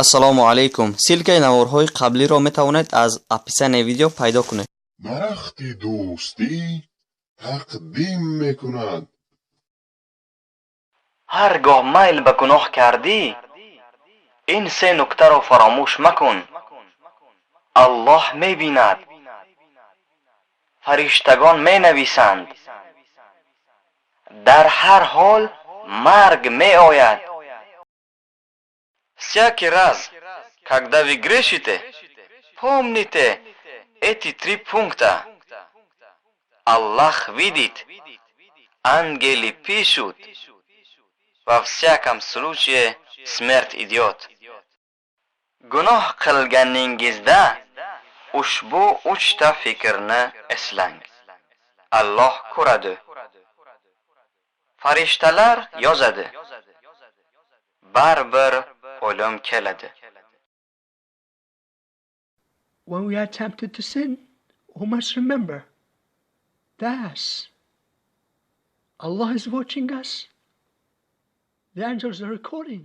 Ассалому алайкум. Ссылкаи наворҳои қаблиро метавонед аз описанияи видео пайдо кунед. Дарахти дӯстӣ тақдим мекунад. Ҳар гоҳ майл ба гуноҳ кардӣ, ин се нуктаро фаромӯш макун: Аллоҳ мебинад, фариштагон менависанд, дар ҳар ҳол марг меояд. Всякий раз, когда вы грешите, помните эти три пункта: Аллах видит, ангелы пишут, во всяком случае смерть идет. Gunoh qilganingizda ushbu uchta fikrni eslang: Alloh ko'radi, farishtalar yozadi, baribir o'lim keladi. When we are tempted to sin, we must remember that Allah is watching us. The angels are recording.